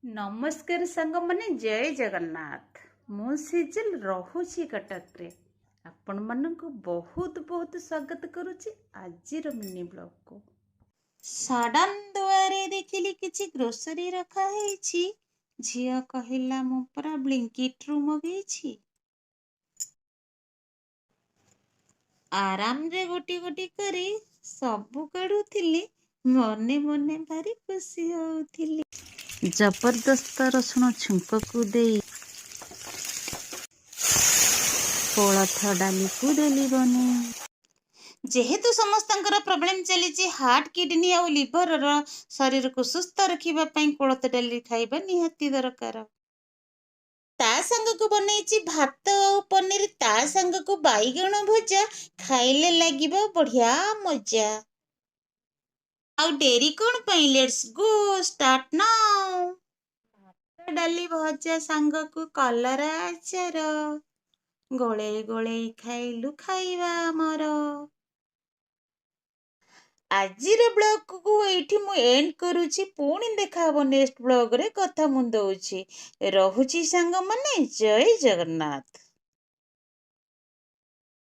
ନମସ୍କାର ସାଙ୍ଗମାନେ, ଜୟ ଜଗନ୍ନାଥ। ମୁଁ ସିଜିଲ, ରହୁଛି କଟକରେ। ଆପଣମାନଙ୍କୁ ବହୁତ ବହୁତ ସ୍ୱାଗତ କରୁଛି ଆଜିର ମିନି ବ୍ଲଗକୁ। ସଡନ୍ ଦୁଆରେ ଦେଖିଲି କିଛି ଗ୍ରୋସରୀ ରଖା ହେଇଛି। ଝିଅ କହିଲା, ମୁଁ ପରା ବ୍ଲିଙ୍କିଟ୍ରୁ ମଗେଇଛି। ଆରାମରେ ଗୋଟି ଗୋଟି କରି ସବୁ କାଢୁଥିଲି, ମନେ ମନେ ଭାରି ଖୁସି ହଉଥିଲି। ଜବରଦସ୍ତ ରସୁଣ ଛୁଙ୍କକୁ ଦେଇ କୋଳଥ ଡାଲିକୁ ଦେଲି ବନେଇ। ଯେହେତୁ ସମସ୍ତଙ୍କର ପ୍ରୋବ୍ଲେମ୍ ଚାଲିଛି ହାର୍ଟ, କିଡନୀ ଆଉ ଲିଭରର, ଶରୀରକୁ ସୁସ୍ଥ ରଖିବା ପାଇଁ କୋଳଥ ଡାଲି ଖାଇବା ନିହାତି ଦରକାର। ତା ସାଙ୍ଗକୁ ବନେଇଛି ଭାତ ଆଉ ପନିର, ତା ସାଙ୍ଗକୁ ବାଇଗଣ ଭଜା, ଖାଇଲେ ଲାଗିବ ବଢିଆ ମଜା। ଆଉ ଡେରି କ'ଣ ପାଇଁ? Let's go, start now. ଭାତ, ଡାଲି, ଭଜା ସାଙ୍ଗକୁ କଲରା ଆଚାର, ଗୋଳେଇ ଗୋଳେଇ ଖାଇଲୁ ଖାଇବା ଆମର। ଆଜିର ବ୍ଲଗକୁ ଏଇଠି ମୁଁ ଏଣ୍ଡ କରୁଛି। ପୁଣି ଦେଖା ହବ ନେକ୍ସଟ ବ୍ଲଗରେ, କଥା ମୁଁ ଦଉଛି। ରହୁଛି ସାଙ୍ଗମାନେ, ଜୟ ଜଗନ୍ନାଥ।